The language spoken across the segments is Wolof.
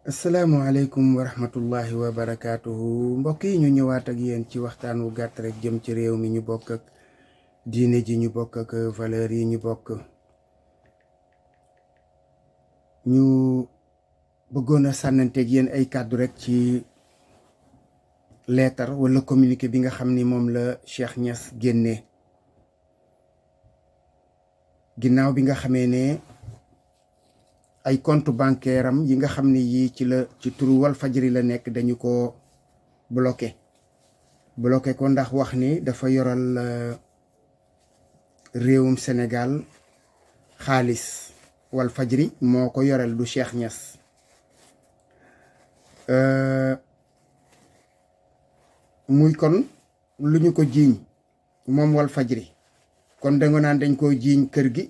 asalaamualeykum wa rahmatullahi wa barakaatuhu mbokk yi ñu ñëwaat ak yéen ci waxtaan wu gàtt rek jëm ci réew mi ñu bokk ak diine ji ñu bokk ak valeur yi ñu bokk. ñu bëggoon a sànnanteeg yéen ay kàddu rek ci leetar wala communiqué bi nga xam ni moom la Cheikh Niass génnee ginnaaw bi nga xamee ne ay compte bancaire am yi nga xam ne yii ci turu Walfadjri la nekk dañu ko bloqué ko ndax wax ni dafa yoral réewum Sénégal xaalis. Walfadjri moo ko yorel du Cheikh Niass muy kon lu ñu ko jiiñ moom Walfadjri kon danga naan dañ ko jiiñ kër gi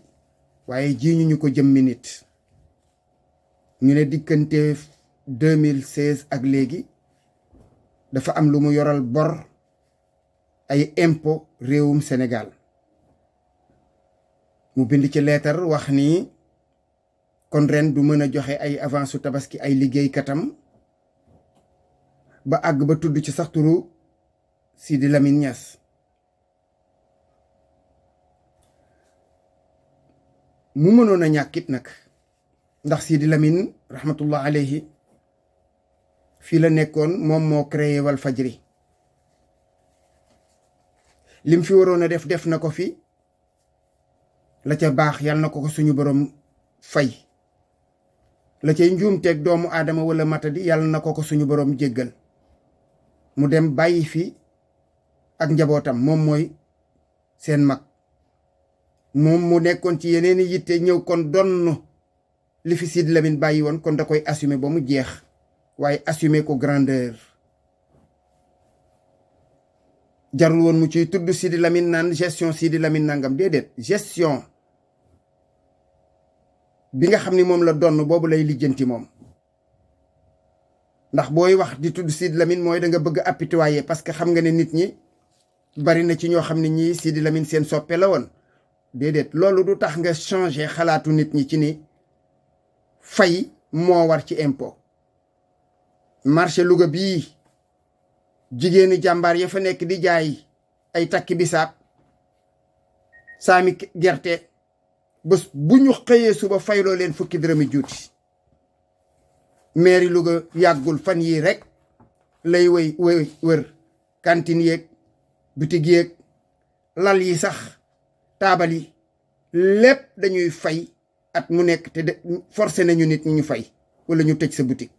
waaye jiiñuñu ko jëmmi nit. ñu ne diggante 2016 ak léegi dafa am lu mu yoral bor ay impôt réewum Sénégal mu bind ci leetar wax ni kon ren du mën a joxe ay avance su tabaski ay liggéeykatam ba àgg ba tudd ci sax turu Sidi Lamine Niass mu mënoon a ñàkkit nag ndax Sidi Lamine rahmatullah alayhi fii la nekkoon moom moo créé Walfadjri lim fi waroon a def na ko fi la ca baax yàlla na ko suñu borom fay la cay njuumteeg doomu aadama wala matadi yàlla na ko suñu borom jéggal mu dem bàyyi fi ak njabootam moom mooy seen mag moom mu nekkoon ci yeneeni yitte ñëw kon donn li fi Sidi Lamine bàyyi woon kon da koy assumer ba mu jeex waaye assumer ko grandeur jarul woon mu ciy tudd Sidi Lamine naan gestion Sidi Lamine nangam déedéet gestion bi nga xam ni moom la donn boobu lay lijjanti moom ndax booy wax di tudd Sidi Lamine mooy da nga bëgg a apitoyer parce que xam nga ne nit ñi bari na ci ñoo xam ne ñii Sidi Lamine seen soppe la woon déedéet loolu du tax nga changer xalaatu nit ñi ci ni fay moo war ci impôt. marché Louga bii jigéeni jàmbaar ya fa nekk di jaay ay takki bisaab saami gerte bés bu ñu xëyee suba fayloo leen fukki dërëmi juuti mairie Louga yàggul fan yii rek lay wër cantine yeeg boutique yeeg lal yi sax taabal yi lépp dañuy fay at mu nekk te forcé nañu nit ñi ñu fay wala ñu tëj sa boutique.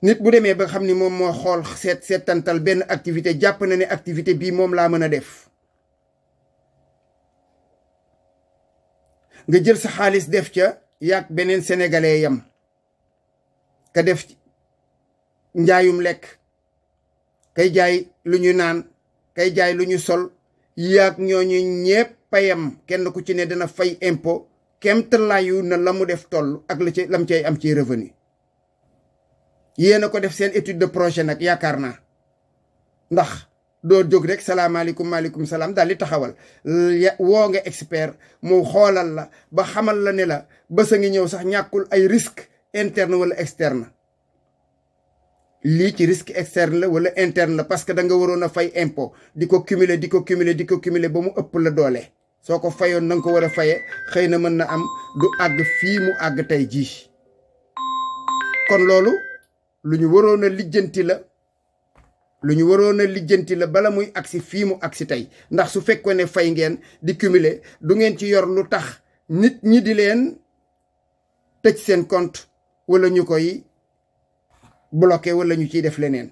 nit bu demee ba xam ni moom moo xool seetantal benn activité jàpp na ne activité bii moom laa mën a def nga jël sa xaalis def ca yàgg beneen sénégalais yam ka def njaayum lekk kay jaay lu ñu naan kay jaay lu ñu sol yàgg ñooñu ñépp payam kenn ku ci ne dana fay impôt kemtalaayu na la mu def toll ak lam cay am ci revenu yéen a ko def seen étude de projet nag yaakaar naa ndax doo jóg rek salaamaaleykum maaleykum salaam daal di taxawal woo nga expert mu xoolal la ba xamal la ne la bés a ngi ñëw sax ñàkkul ay risque interne wala externe lii ci risque externe la wala interne la parce que da nga waroon a fay impôt di ko cumuler ba mu ëpp la doole soo ko fayoon na nga ko war a faye xëy na mën na am du àgg fii mu àgg tey jii kon loolu lu ñu waroon a lijjanti la bala muy agsi fii mu agsi tey ndax su fekkoon ne fay ngeen di cumuler du ngeen ci yor lu tax nit ñi di leen tëj seen compte wala ñu koy bloqué wala ñu ciy def leneen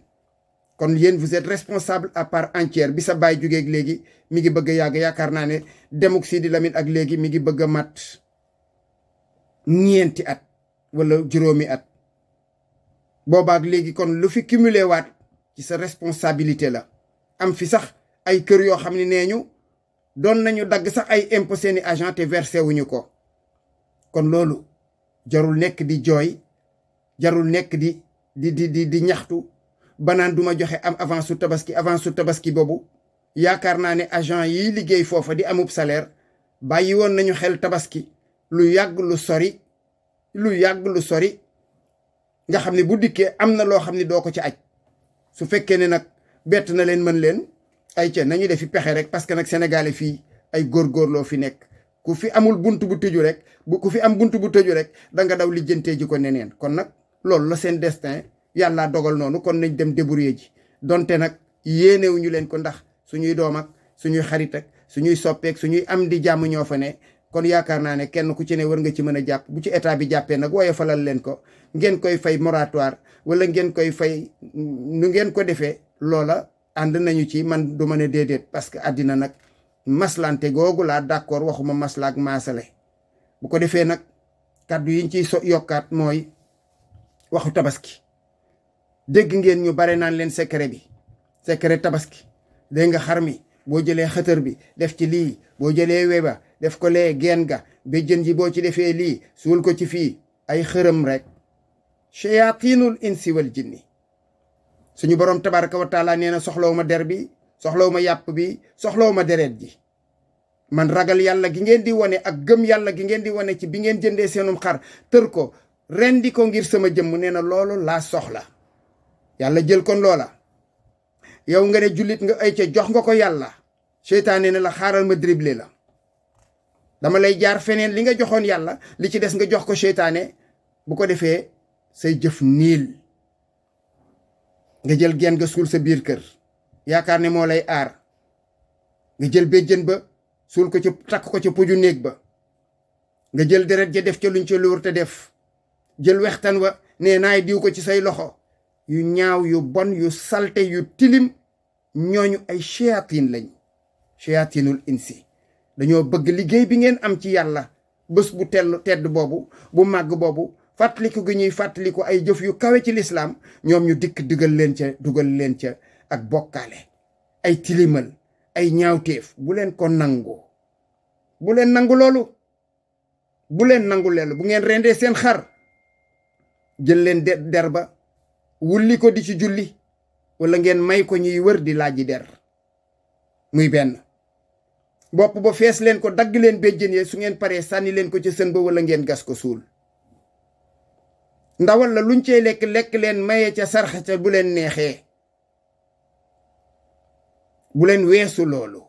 kon yéen vous êtes responsable à part entière bi sa baay jógeeg léegi mi ngi bëgg a yàgg yaakaar naa ne demuk Sidi Lamine ak léegi mi ngi bëgg a mat ñeenti at wala juróomi at boobaak léegi kon lu fi cumulé waat ci sa responsabilité la am fi sax ay kër yoo xam ne nee ñu doon nañu dagg sax ay impôt seeni agent te versé wuñu ko kon loolu jarul nekk di jooy jarul nekk di ñaxtu banaan duma joxe am avance su tabaski boobu yaakaar naa ne agent yi liggéey foofa di amub salaire bàyyi woon nañu xel tabaski lu yàgg lu sori lu yàgg lu sori nga xam ne bu dikkee am na loo xam ne doo ko ci aj su fekkee ne nag bett na leen mën leen ay ca nañu defi pexe rek parce que nag sénégalais fii ay góorgóorloo fi nekk ku fi amul bunt bu tëju rek ku fi am bunt bu tëju rek da nga daw lijjantee ji ko neneen kon nag loolu la seen destin yàlla dogal noonu kon nañ dem débrouiller ji donte nag yéenewuñu leen ko ndax suñuy doom ak suñuy xarit ak suñuy soppeek suñuy am di jàmm ñoo fa ne kon yaakaar naa ne kenn ku ci ne war nga ci mën a jàpp bu ci état bi jàppee nag woye falal leen ko ngeen koy fay moratoire wala ngeen koy fay nu ngeen ko defee loola ànd nañu ci man du ma ne déedéet parce que àddina nag maslante googu laa d'accord waxuma maslaak maasale bu ko defee nag kàddu yiñ ciy yokkaat mooy waxu tabaski dégg ngeen ñu bare naan leen secret tabaski dégg nga xar mi boo jëlee xëtër bi def ci lii boo jëlee weba def ko lee geen ga béjjën ji boo ci defee lii suul ko ci fii ay xërëm rek shayatinul insi wal jinni suñu borom tabaraka wa taala nee na soxlawu ma der bi soxlawu ma yàpp bi soxlawu ma deret ji man ragal yàlla gi ngeen di wane ak gëm yàlla gi ngeen di wane ci bi ngeen jëndee seenum xar tër ko rendi ko ngir sama jëmm nee na loolu laa soxla yàlla jël kon loola yow nga ne jullit nga ay ca jox nga ko yàlla seytaane ne la xaaral ma dribble la dama lay jaar feneen li nga joxoon yàlla li ci des nga jox ko seytaane bu ko defee say jëf niil nga jël geen nga suul sa biir kër yaakaar ne moo lay aar nga jël béjjën ba suul ko ci takk ko ci puju néeg ba nga jël deret ja def ca luñ ca luur te def jël wextan wa nee naay diw ko ci say loxo yu ñaaw yu bon yu salte yu tilim ñooñu ay shayatin lañ shayatinul insi dañoo bëgg liggéey bi ngeen am ci yàlla bés bu tedd boobu bu màgg boobu fàttaliku gi ñuy fàttaliku ay jëf yu kawe ci lislaam ñoom ñu dikk dugal leen ca ak bokkaale ay tilimal ay ñaawteef bu leen ko nangu bu leen nangu loolu bu leen nangu leelu bu ngeen rendee seen xar jël leen der ba wulli ko di ci julli wala ngeen may ko ñuy wër di laaji der muy benn bopp ba fees leen ko dagg leen béjjën ye su ngeen paree sànni leen ko ci sën ba wala ngeen gas ko suul ndawal la luñ cey lekk leen maye ca sarxa ca bu leen neexee bu leen weesu loolu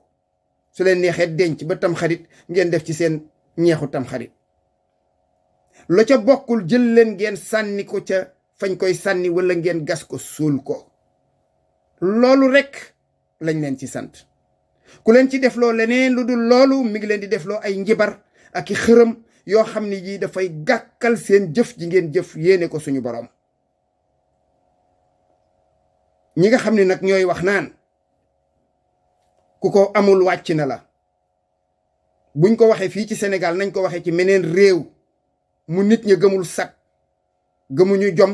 su leen neexee denc ba tam xarit ngeen def ci seen ñeexu tam xarit lo ca bokkul jël leen ngeen sànni ko ca fañ koy sànni wala ngeen gas ko suul ko loolu rekk lañ leen ci sant ku leen ci defloo leneen lu dul loolu mi ngi leen di defloo ay njibar ak i xërëm yoo xam ne yii dafay gàkkal seen jëf ji ngeen jëf yéene ko suñu borom ñi nga xam ne nag ñooy wax naan ku ko amul wàcc na la buñ ko waxee fii ci Sénégal nañ ko waxee ci meneen réew mu nit ña gëmul sag gëmuñu jom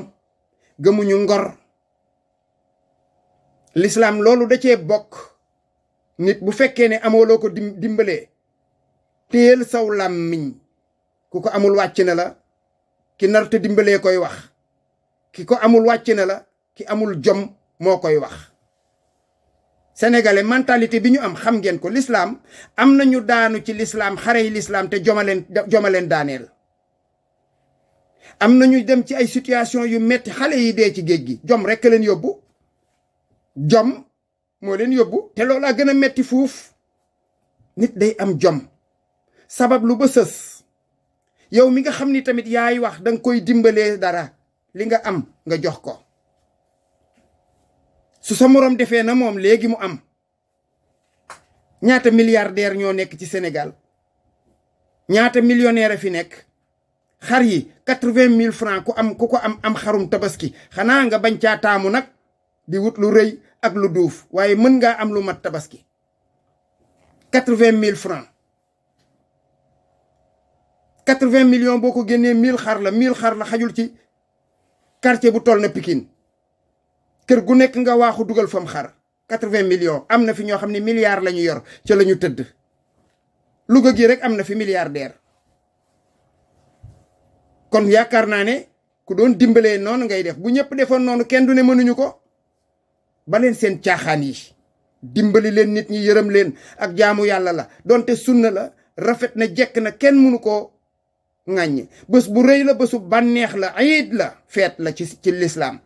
gëmuñu ngor l'islam loolu da cee bokk nit bu fekkee ne amoo loo ko dimbalee téel saw làmmiñ ku ko amul wàcc na la ki nar te dimbalee koy wax ki ko amul wàcc na la ki amul jom moo koy wax sénégalais mentalité bi ñu am xam ngeen ko l'islam am nañu daanu ci l'islam xare yi l'islam te jomaleen daaneel am nañu dem ci ay situation yu metti xale yi dee ci géej gi jom rekk leen yóbbu jom moo leen yóbbu te loolaa gën a metti fuuf nit day am jom sabab lu ba sës yow mi nga xam ni tamit yaay wax danga koy dimbalee dara li nga am nga jox ko su sa moroom defee na moom léegi mu am ñaata milliardaire ñoo nekk ci Sénégal ñaata millionnaire a fi nekk xar yi 80 000 francs ku ko am xarum tabaski xanaa nga bañ caa taamu nag di wut lu rëy ak lu duuf waaye mën ngaa am lu mat tabaski 80 000 francs 80 millions boo ko génnee 1000 xar la xajul ci quartier bu toll na Pikine kër gu nekk nga waaxu dugal fam xar 80 millions am na fi ñoo xam ne milliards la ñu yor ca la ñu tëdd Louga gi rek am na fi milliardaire kon yaakaar naa ne ku doon dimbalee noonu ngay def bu ñëpp defoon noonu kenn du ne mënuñu ko ba leen seen caaxaan yi dimbali leen nit ñi yërëm leen ak jaamu yàlla la donte sunna la rafet na jekk na kenn mënu koo ŋàññ bés bu rëy la, bésu bànneex la, iid la, feet la ci lislaam,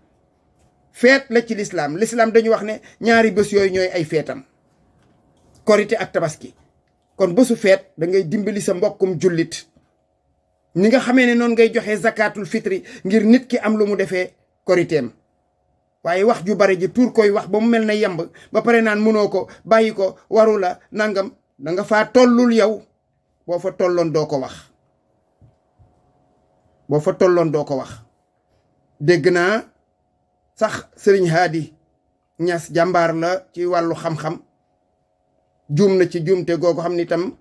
feet la ci lislaam. Lislaam dañu wax ne ñaari bés yooyu ñooy ay feetam, korite ak tabaski. kon bésu feet da ngay dimbali sa mbokkum jullit ni nga xamee ne noonu ngay joxe zakatul fitri ngir nit ki am lu mu defee koriteem. waaye wax ju bare ji tuur koy wax ba mu mel na yemb ba pare naan mënoo ko, bàyyi ko, waru la nangam, da nga faa tollul yow. boo fa tolloon doo ko wax, boo fa tolloon doo ko wax. dégg naa sax sëriñ Haadi Ñas jàmbaar la ci wàllu xam-xam, juum na ci juumte googu xam ni tam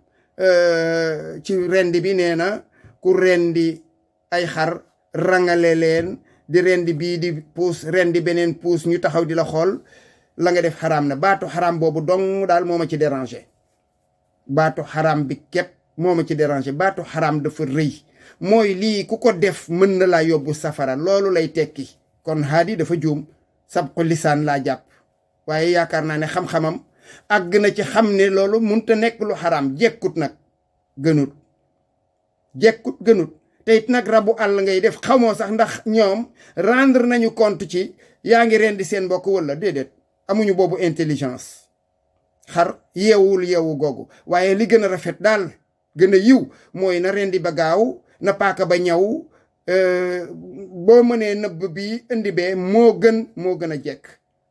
ci rendi bi nee na ku rendi ay xar rangale leen, di rendi bii di puus rendi beneen puus ñu taxaw di la xool, la nga def xaraam na. baatu xaraam boobu dong daal moo ma ci dérangé, baatu xaraam bi képp moo ma ci dérangé. baatu xaraam dafa rëy, mooy lii ku ko def mën na laa yóbbu safara, loolu lay tekki. kon Haadi dafa juum, sabqu lisaan laa jàpp. waaye yaakaar naa ne xam-xamam àgg na ci xam ne loolu munta nekk lu xaraam. jekkut nag gënut, jekkut gënut. te it nag rabu àll ngay def, xamoo sax ndax ñoom rendre nañu compte ci yaa ngi rendi seen mbokk wala déedéet. amuñu boobu intelligence. xar yeewul yeewu googu. waaye li gën a rafet daal, gën a yiw mooy na rendi ba gaaw, na paaka ba ñaw, boo mënee nëbb bi indi bee moo gën a jekk.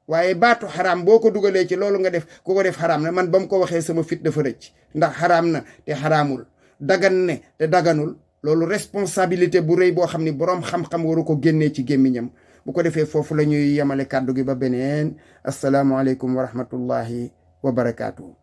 waaye baatu xaraam boo ko dugalee ci loolu nga def, ku ko def xaraam na. man ba mu ko waxee sama fit dafa rëcc, ndax xaraam na te xaraamul, dagan ne te daganul. loolu responsabilité bu rëy boo xam ni boroom xam-xam waru ko génnee ci gémmiñam. bu ko defee foofu la ñuy yemale kàddu gi ba beneen. asalaamualeykum wa rahmatullahi wa barakaatu.